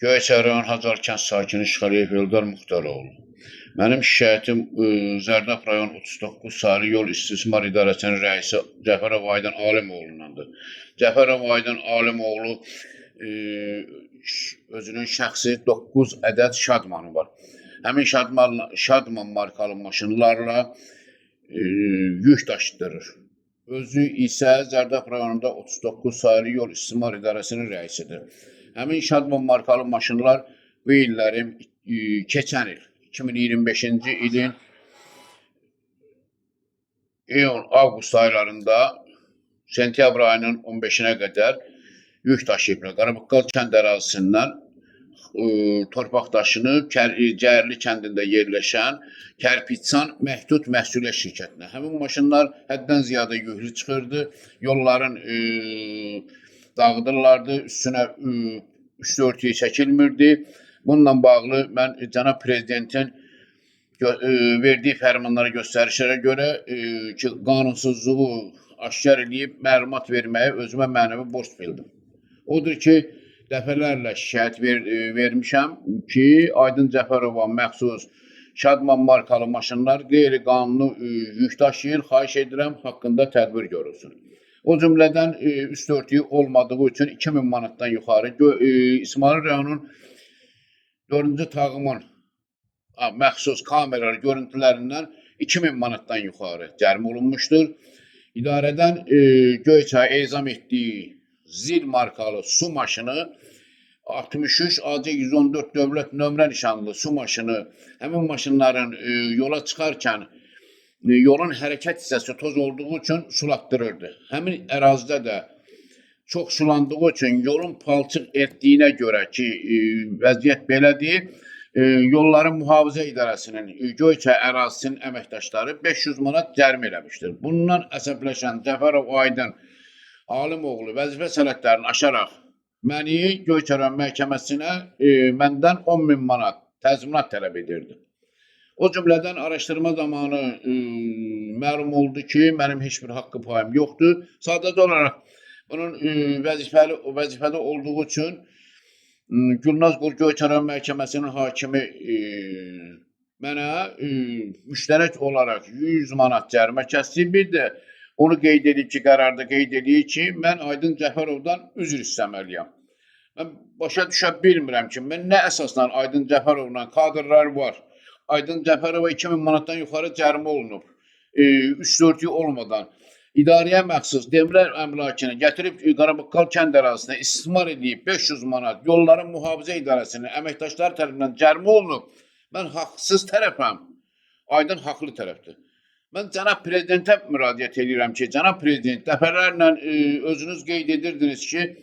Göyçay rayon Hacar kənd sakini Şıxəliyev Eldar Muxtaroğlu. Mənim şikayətim Zərdab rayon 39 saylı yol istismar idarəsinin rəisi Cəfərov Aydın Alimoğlu'ndandır. Cəfərov Aydın Alimoğlu özünün şəxsi 9 ədəd Şadmanı var. Həmin Şadman markalı maşınlarla yük daşıdırır. Özü isə Zərdab rayonunda 39 saylı yol istismar idarəsinin rəisidir. Həmin Şadman markalı maşınlar bu illərin keçən il 2025-ci ilin iyun, avqust aylarında sentyabr ayının 15-inə qədər yük daşıyıblar. Qarabuqqal kənd ərazisindən torpaq daşını Cəyərli kəndində yerləşən Kərpiçan məhdud məsuliyyət şirkətinə. Həmin maşınlar həddən ziyadə yüklü çıxırdı. Yolların dağıdırlardı, üstünə üstü örtüyü çəkilmirdi. Bununla bağlı mən cənab prezidentin verdiyi fərmanlara, göstərişlərə görə ki, qanunsuzluğu aşkar eləyib məlumat verməyi özümə mənəvi borc bildim. Odur ki, dəfələrlə şikayət vermişəm ki, Aydın Cəfərova məxsus Şadman markalı maşınlar qeyri-qanuni yük daşıyır. Xahiş edirəm, haqqında tədbir görülsün. O cümlədən üst örtüyü olmadığı üçün 2000 manatdan yuxarı İsmayıl rayonunun 4-cü tağımın məxsus kameralar görüntülərindən 2000 manatdan yuxarı cərimə olunmuşdur. İdarədən Göyçaya ezam etdiyi Zil markalı su maşını 63 AC 114 dövlət nömrə nişanlı su maşını, həmin maşınların yola çıxarkən yolun hərəkət hissəsi toz olduğu üçün sulatdırırdı. Həmin ərazidə də çox sulandığı üçün yolun palçıq etdiyinə görə ki, vəziyyət belədir. Yolların Mühafizə İdarəsinin Göyçay ərazisinin əməkdaşları 500 manat cərimə eləmişdir. Bundan əsəbləşən Cəfərov Aydın Alimoğlu vəzifə sənədlərini aşaraq məni Göyçay rayon məhkəməsinə məndən 10 min manat təzminat tələb edirdi. O cümlədən araşdırma zamanı məlum oldu ki, mənim heç bir haqqı payım yoxdur. Sadəcə olaraq bunun vəzifəli vəzifədə olduğu üçün Gülnaz Qul Göyçay rayon məhkəməsinin hakimi mənə müştərək olaraq 100 manat cərimə kəsdi. Bir də onu qeyd edib ki, qərarda qeyd eləyir ki, mən Aydın Cəfərovdan üzr istəməliyəm. Mən başa düşə bilmirəm ki, mən nə əsasla Aydın Cəfərovla kadrlar var. Aydın Cəfərova 2000 manatdan yuxarı cərimə olunub. Üst örtüyü olmadan idarəyə məxsus Demirər əmlakını gətirib Qarabuqqal kənd ərazisinə istismar edib 500 manat yolların mühafizə idarəsinin əməkdaşları tərəfindən cərimə olunub. Mən haqsız tərəfəm. Aydın haqlı tərəfdir. Mən cənab prezidentə müraciət edirəm ki, cənab prezident, dəfələrlə özünüz qeyd edirdiniz ki,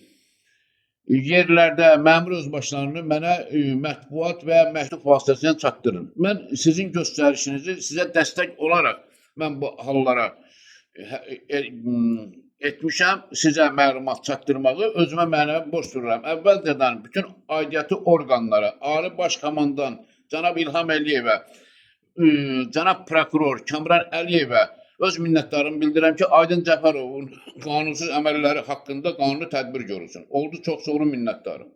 yerlərdə məmur özbaşlarını mənə mətbuat və ya məktub vasitəsilə çatdırın. Mən sizin göstərişinizi sizə dəstək olaraq mən bu hallara etmişəm, sizə məlumat çatdırmağı özümə mənəvi borc tuturam. Əvvəlcədən bütün aidiyyatı orqanlara, Ali Baş Komandan cənab İlham Əliyevə, cənab prokuror Kamran Əliyevə öz minnətdarımı bildirəm ki, Aydın Cəfərovun qanunsuz əməlləri haqqında qanuni tədbir görülsün. Oldu, çox sağ olun, minnətdarım.